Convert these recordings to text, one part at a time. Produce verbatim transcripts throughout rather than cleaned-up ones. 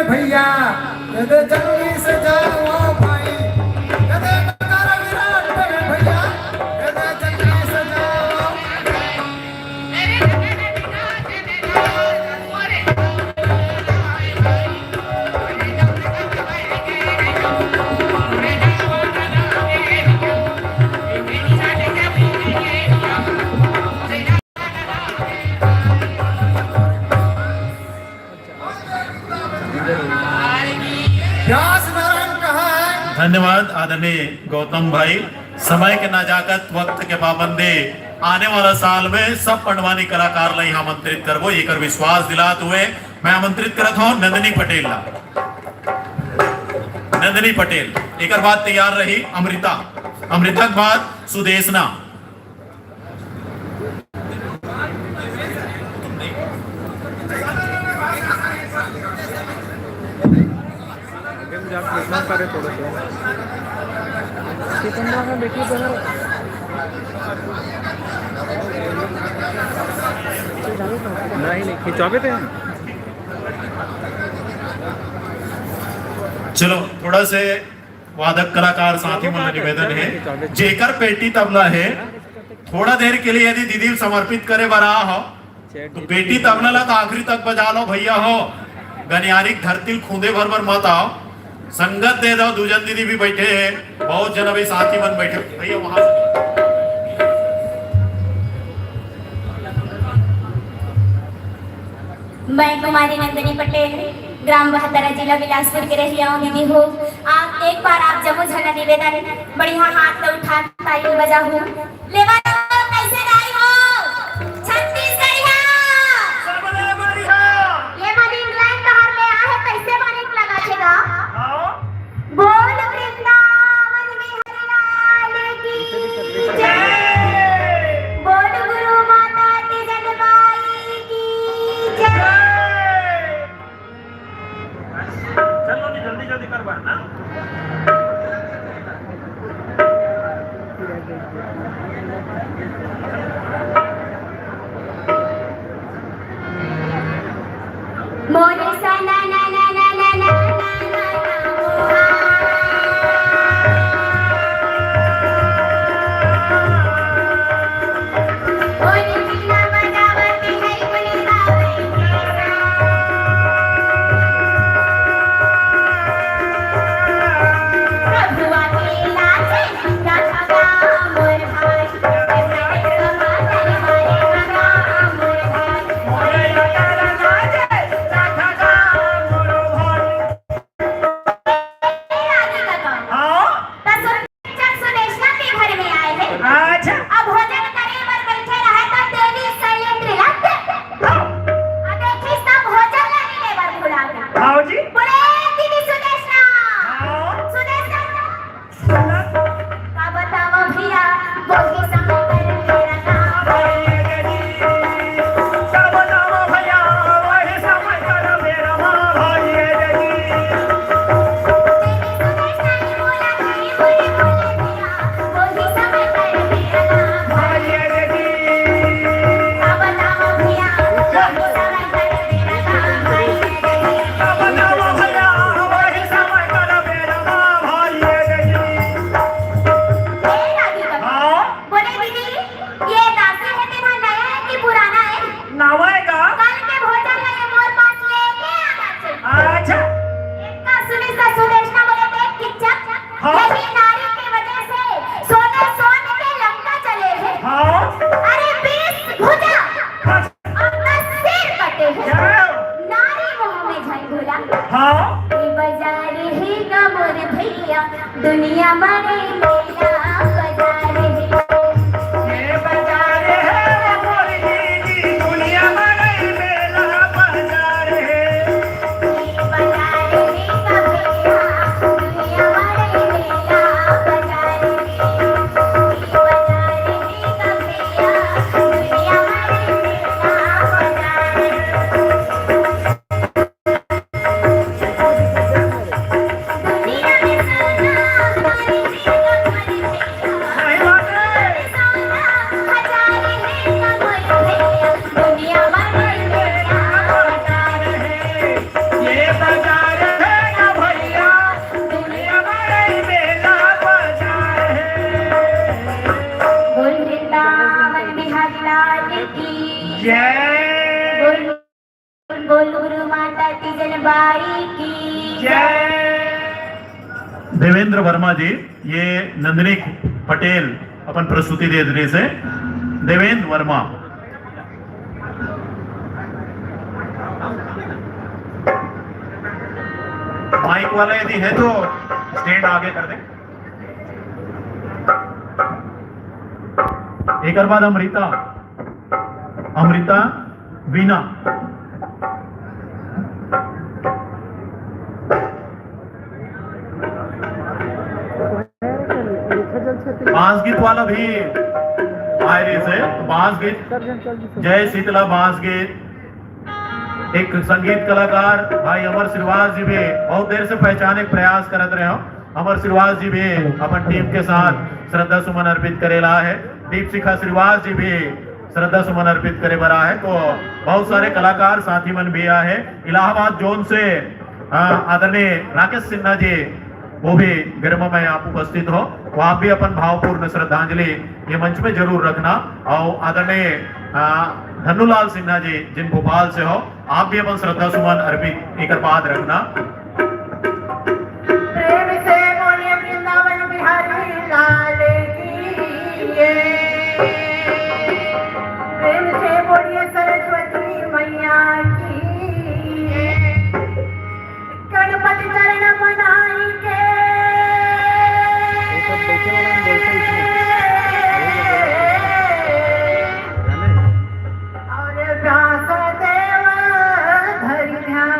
भैया, दे दे जल्दी से जाओ भाई, दे दे तारा विराट भैया, दे दे जल्दी से जाओ। व्यास नारायण कहाँ है? धन्यवाद आदरणीय गौतम भाई, समय के नजाकत, वक्त के पाबंदी, आने वाला साल में सब पंडवानी कलाकार ला यहाँ आमंत्रित करबो, एकर विश्वास दिलात हुए मैं आमंत्रित करत हूँ नंदिनी पटेल ला। नंदिनी पटेल, एकर बाद तैयार रही अमृता, अमृता के बाद सुदेशना। आगे में जाके देखना करे थोड़ा सा। सिकंदरा में बैठी तो है। नहीं, नहीं, खिंचावे थे हम। चलो, थोड़ा से वादक कलाकार साथी मन ला निवेदन है, जेकर पेटी तबला है, थोड़ा देर के लिए यदि दीदी समर्पित करे बर आ हो, तो पेटी तबला ला तो आखिरी तक बजा लो भैया हो, गनियारी के धरती ल खूंदे भर भर मत आओ, संगत दे दो। दू जन दीदी भी बैठे हैं, बहुत जन अभी साथी मन बैठे भैया वहां से। मैं कुमारी नंदिनी पटेल, ग्राम बहतरा, जिला बिलासपुर के रहिया हूँ दीदी हो। आप एक बार आप जम्मो झन ला निवेदन, बढ़िया हाथ ला उठा ताली बजा हूँ। लेवा कैसे गाई हो? छत्तीसगढ़िया। ये मन इंग्लैंड बाहर ले आए हैं, कैसे मन लगा थे ना? बोल वृंदावन बिहारी लाल की जय। बोल गुरु माता तीजन बाई की जय। चलो जी, जल्दी जल्दी कर बात ना। मोरे सना ना ना ना ना ना ना ना ना ना मोहा। मोरे बीना बजावत है गुनी गावे। प्रभुआ के लाजे राधा गा मोर भाई। हाँ? सुदेशना के घर में आए हैं। अच्छा। अब भोजन करे बर बैठे रहे तो देवी सैलेंद्र लग। हाँ। अब देखी सब भोजन लेने ले बर भुला गया। हाँ जी। बोले दीदी सुदेशना। हाँ। सुदेशना। का बतावा भैया, वही समय कर मेरा नाम। का बतावा भैया, वही समय कर मेरा नाम। बोले दीदी, ये दासी है तेरा नया है कि पुराना है? नवा है का? कल के भोजन ला ये मोर पास लेके आना चाहिए। अच्छा। इतना सुनी सा सुदेशना बोले, देख किच्चक, हाँ। यही नारी की वजह से सोने सोने के लंका चले हैं। हाँ। अरे बीस भुजा। हाँ। और दस सिर कटे हैं। क्या? नारी मोह में झन भुला। हाँ। ये बाजार ही का मोर भैया, दुनिया मारे मेला बाजार है। ये बाजार है मोर दीदी, दुनिया मारे मेला बाजार है। गुरु माता तीजन बाई की जय। देवेंद्र वर्मा जी, ये नंदिनी पटेल अपन प्रस्तुति दे रहिस हे। देवेंद्र वर्मा, माइक वाला यदि है तो स्टैंड आगे कर दे। एकर बाद अमृता, अमृता, वीना। बांस गीत वाला भी आए रहिस हे, बांस गीत, जय शीतला बांस गीत। एक संगीत कलाकार भाई अमर श्रीवास जी भी बहुत देर से पहचाने के प्रयास करत रहे हो। अमर श्रीवास जी भी अपन टीम के साथ श्रद्धा सुमन अर्पित करे ला हे। दीप शिखा श्रीवास जी भी श्रद्धा सुमन अर्पित करे बर आए हे। तो बहुत सारे कलाकार साथी मन भी आए हे। इलाहाबाद जोन से, अ, आदरणीय राकेश सिन्हा जी, वो भी गर्व में आप उपस्थित हो, तो आप भी अपन भावपूर्ण श्रद्धांजलि ये मंच में जरूर रखना। और आदरणीय, अ, धन्नूलाल सिन्हा जी, जिन भोपाल से हो, आप भी अपन श्रद्धा सुमन अर्पित एकर बाद रखना। प्रेम से बोलिए वृंदावन बिहारी लाल की जय। प्रेम से बोलिए सरस्वती मैया की जय। गणपति चरण मनाई के। और व्यास देव धरि ध्यान।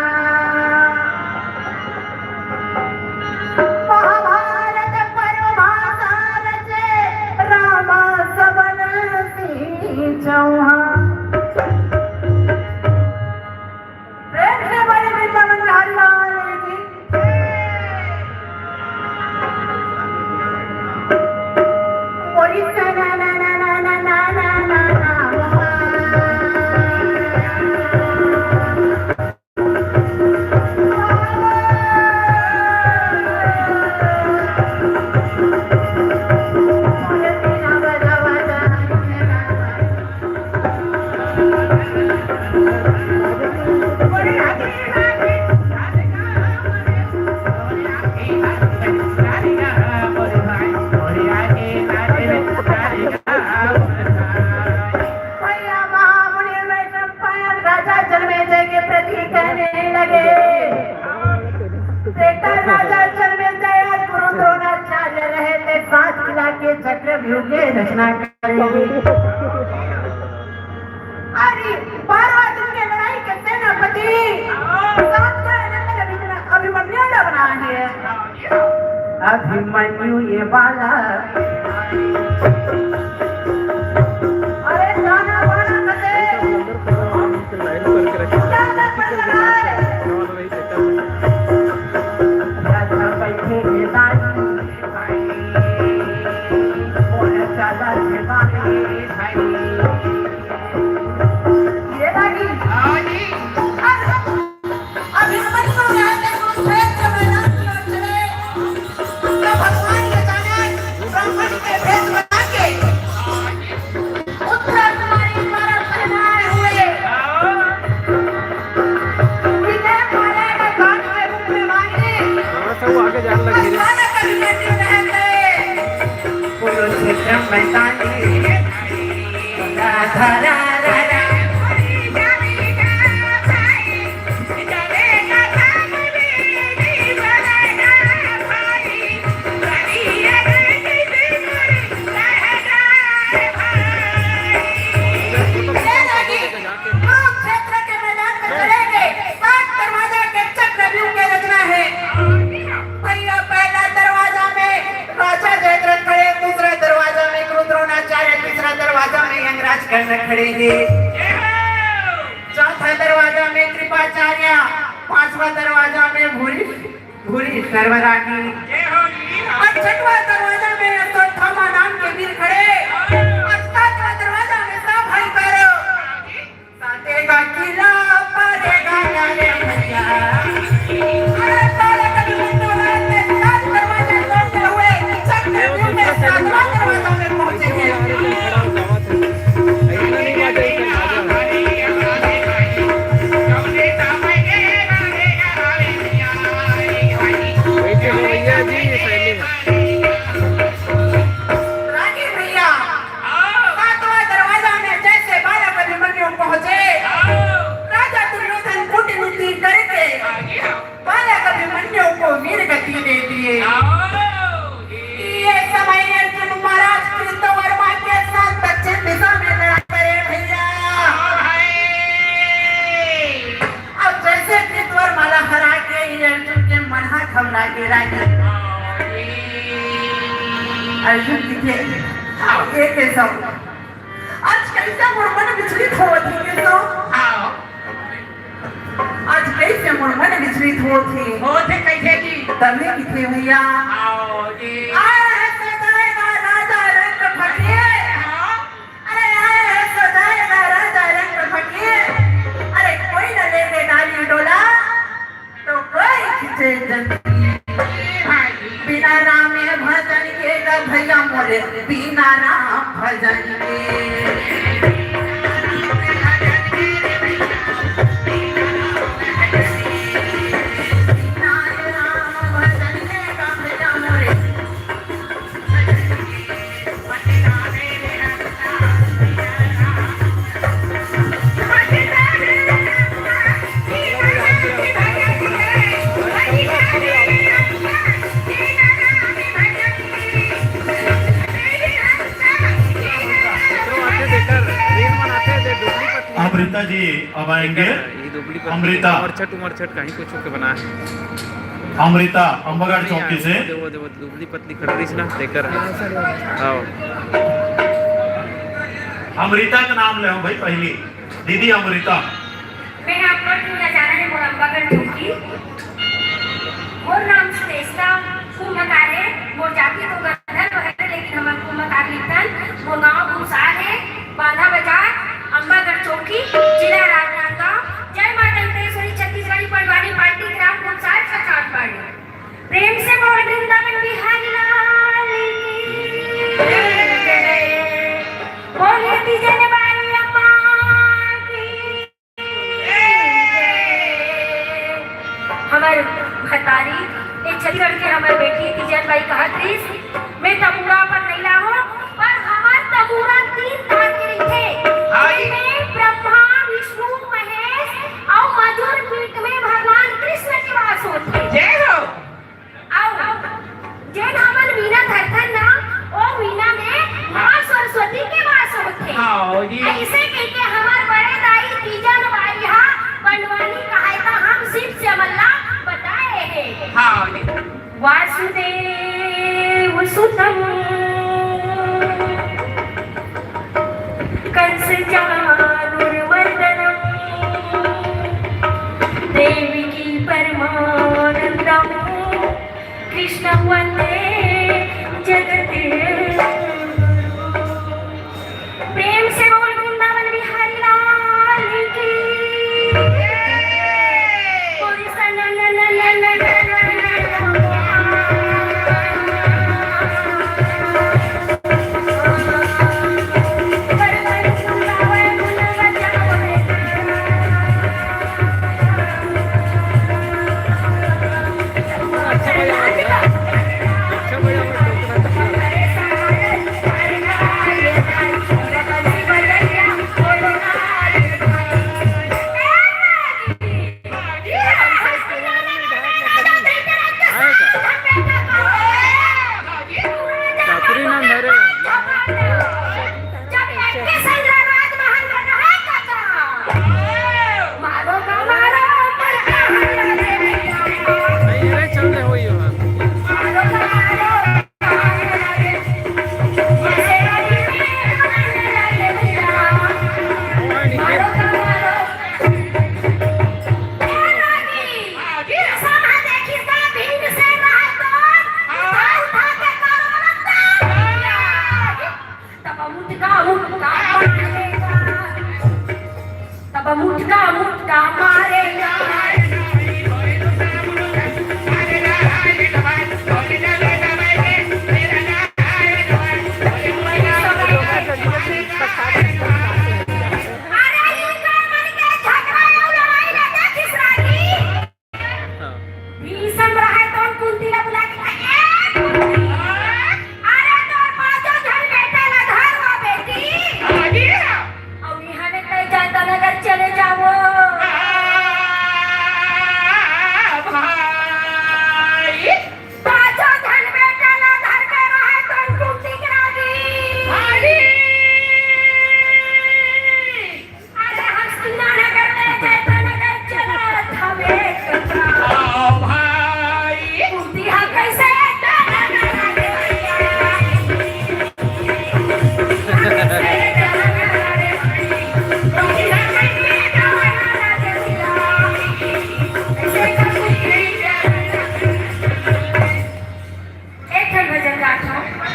महाभारत पर्व भाषा रचे रामा सबन सिंह चौहान। प्रेम से बोले वृंदावन बिहारी लाल की। बोली सा ना ना ना ना ना ना ना ना ना। भैया महामुनि वैष्णव पायन राजा जन्मेजय के प्रति कहने लगे, बेटा राजा जन्मेजय, आज गुरु द्रोणाचार्य रहे थे, सात किला के चक्रव्यूह के रचना करेंगे। अरे, बारह दिन के लड़ाई के सेनापति सात का अभिमन्यु, अभिमन्यु ने बनाए हैं। अभिमन्यु ये बालक। अरे गाना वाना बजे। गाना बज रहा है। राजा बैठे के दाई। मोर चला के दाई। ये दाई। हाँ जी। अभिमन्यु यहाँ से कुरुक्षेत्र मैदान की ओर चले, तो भगवान अचानक ब्राह्मण के भेष बना के उत्तर कुमारी द्वारा पहनाए हुए विजय माला का दान के रूप में मांगे। थोड़ा सा वो आगे जाने लग गई। अचानक अभिमन्यु रहते कुरुक्षेत्र मैदान में। कुरुक्षेत्र के मैदान में चलेंगे। सात दरवाजा के चक्रव्यूह के रचना है। भैया, पहला दरवाजा में राजा जयद्रथ खड़े, दूसरा दरवाजा में गुरु द्रोणाचार्य, तीसरा दरवाजा में यंगराज कर्ण खड़े हैं, चौथा दरवाजा में कृपाचार्य, पांचवा दरवाजा में भूरी, भूरी सर्वरागी, और छठवा दरवाजा में अश्वत्थामा नाम के वीर खड़े, और सातवां दरवाजा में सब भाई करो। साते का किला पड़ेगा ना रे भैया। अरे साले का भी मुंडो रहते, सात दरवाजे तोड़ते हुए चक्रव्यूह में सातवां दरवाजा में पहुंचे हैं। इतना नहीं बात है, इतना बात है। रानी। अर्जुन जी के, ये केशव, आज कइसे मोर मन विचलित होवत हे केशव? आज कइसे मोर मन विचलित होत हे? होत हे कइसे जी? तभे कथे भैया। आओ जी। आए हे सजाए गा राजा रंग फकीर। हाँ। अरे आए हे सजाए गा राजा रंग फकीर। अरे कोई न लेगे डाली डोला, तो कोई खींचे जंजीर। बिना राम भजन के गा भैया मोरे, बिना राम भजन के। अमृता जी अब आएंगे। अमृता। उमर छठ, उमर छठ कहीं कुछ के बना है। अमृता, अम्बागढ़ चौकी से। वो दे, वो दे, वो दे, दुबली पतली खड़ी रही ना, तेकर है। हाँ। अमृता का नाम ले भाई पहली। दीदी अमृता। मैं आपका दुनिया जाना है मोर अम्बागढ़ चौकी। मोर नाम सुरेशा कुंभकार है। मोर जाति तो गंधर्व है, लेकिन हमर कुंभकार लिखथन। मोर गांव घुमसार है, बांधा बाजार, अम्बागढ़ चौकी, जिला राजनांदगांव। जय माँ दंतेश्वरी छत्तीसगढ़ी पंडवानी पार्टी, ग्राम घुमसार, प्रखंड पांडु। प्रेम से बोल वृंदावन बिहारी लाल की जय। बोलिए तीजन बाई अम्मा की। हमर भतारी, ए छत्तीसगढ़ के हमर बेटी तीजन बाई कहत रहिस, मैं तमूरा अपन नइ लाहूं, पर हमर तमूरा तीन तार के रहिथे। हाँ जी। जेमे ब्रह्मा, विष्णु, महेश अउ मधुर पीठ में भगवान कृष्ण के वास होथे। जय हो। अउ जेन हमन वीणा धरथन ना, ओ वीणा में माँ सरस्वती के वास होथे। हाँ जी। अइसे कहिके हमर बड़े दाई तीजन बाई हा पंडवानी कहाय त हम सिर्फ से मल्ला बताए हे। हाँ जी। वासुदेव सुतम कंस चाणूरमर्दनम देवकी परमानंदम कृष्ण वंदे जगत। प्रेम से बोल वृंदावन बिहारी लाल की।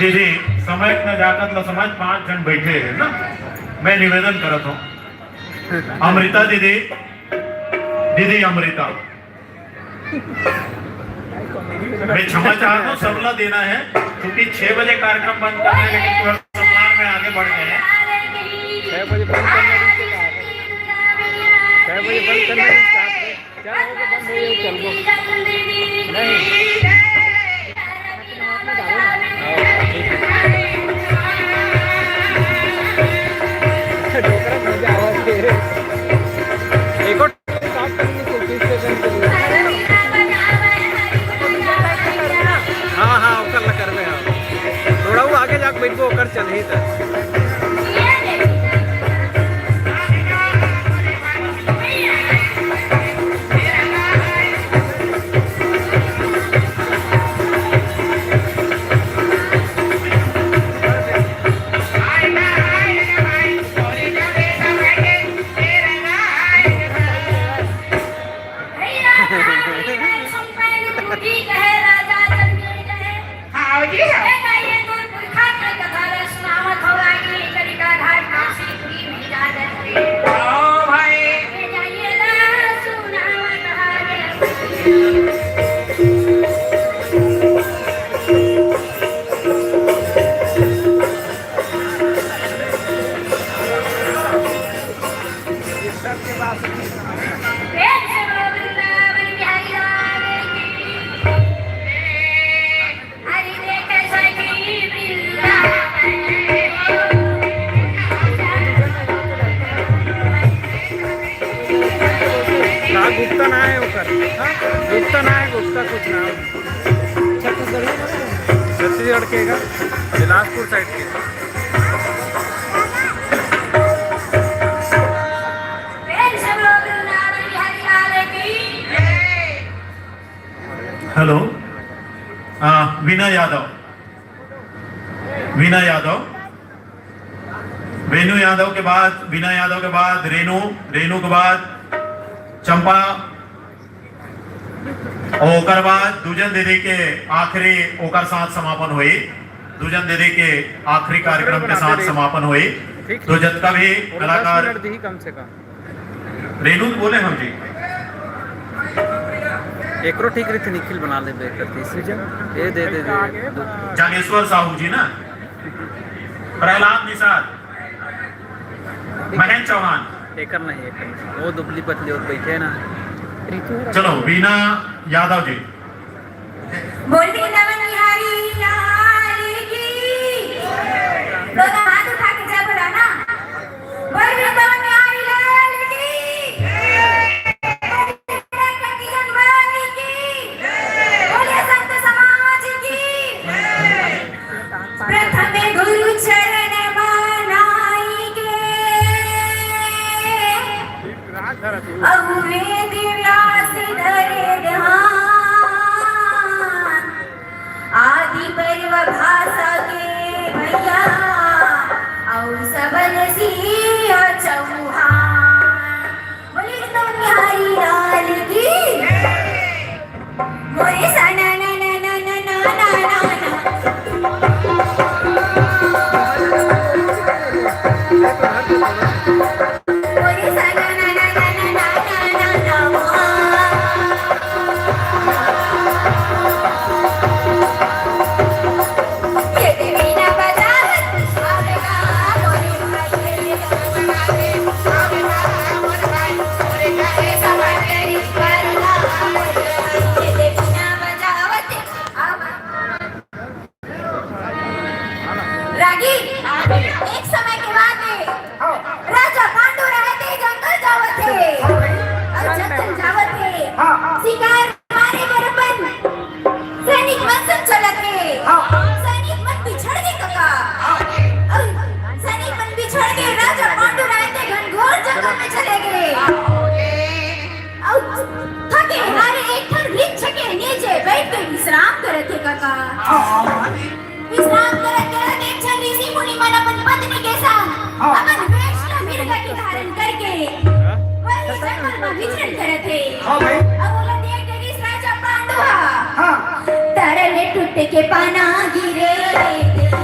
दीदी, समय न जागत ल समझ, पांच झन बइठे हे ना, मैं निवेदन करत हंव, अमृता दीदी, दीदी अमृता, मैं क्षमा चाहत हंव, सबला देना हे, क्योंकि छह बजे कार्यक्रम बंद करना हे, लेकिन थोड़ा सम्मान में आगे बढ़ गए हैं। छह बजे बंद करना भी, छह बजे बंद करना भी। क्या हो गया, बंद हो गया, चल गो। नहीं। हाँ, ठीक है। डोकरा मजा आवा के। एक और साथ में कुछ डिस्कशन के लिए। हाँ, हाँ, ओकर ला करबे, हाँ। थोड़ा वो आगे जाके बैठबो, ओकर चलही त। हाँ जी, हाँ। ए, का ये तोर पुरखा के कथा ल सुनावत हव, आगे कनिका घाट काशीपुरी में जात हे। ओ भाई। ए, जाइए ना, सुनावत हव। प्रेम से बोलो वृंदावन बिहारी लाल की। हरि देख सखी वृंदावन। का गुप्ता ना हे ओकर? हाँ? गुप्ता ना हे, गुप्ता कुछ नाम। छत्तीसगढ़ के का? बिलासपुर साइड के। प्रेम से बोलो वृंदावन बिहारी लाल की। हेलो, हाँ, वीना यादव, वीना यादव, वेणु यादव के बाद, वीना यादव के बाद रेणु, रेणु के बाद चंपा, अउ ओकर बाद दुजन दीदी के आखिरी ओकर साथ समापन होई। दुजन दीदी के आखिरी कार्यक्रम के साथ समापन होई। ठीक। तो जतका भी कलाकार, मिनट दी कम से कम। रेणु तो बोले हम जी। एकरो ठीक रीति निखिल बना ले बेकर तीसरी। ए दे, दे, दे। जागेश्वर साहू जी ना, प्रहलाद निषाद, महेंद्र चौहान। एकर नहीं, एकर नहीं। वो दुबली पतली और बैठे ना। चलो, वीना यादव जी। बोल वृंदावन बिहारी लाल की। दोनों हाथ उठा के जय बोला ना। बोल वृंदावन बिहारी लाल की। बोलिए संत समाज की। प्रथम गुरु चरण मनाई के, अहु वेद व्यास धरे ध्यान। आदि पर्व भाषा के भैया, अउ सबल सिंह चौहान। बोलिए तो बिहारी लाल की। मोरे सा ना ना ना ना ना ना ना ना ना। मोरे सा ना ना ना ना ना ना ना ना ना। ये देवी ना बजावत, आवेगा मोरे भाई, ये देवी ना बजावत। रागी, एक समय के बात हे, राजा पांडु रहे ते जंगल जावत हे, अउ जंगल जावत हे, शिकार मारे बर अपन सैनिक मन संग चलत हे। हाँ। सैनिक मन बिछड़ गे कका। हाँ। अउ सैनिक मन बिछड़ के राजा पांडु राय के घनघोर जंगल में चले गे। हाँ। अउ थके हारे एक ठन वृक्ष के नीचे बैठ के विश्राम करत हे कका। हाँ। विश्राम करत करत एक झन ऋषि मुनि मन अपन पत्नी के संग हाँ। अपन वेश ला मृग के धारण करके वही जंगल में विचरण करत हे। हाँ भाई। अब ओला देख के ऋषि राजा पांडु हा हाँ। तरल टूट के पाना गिरे,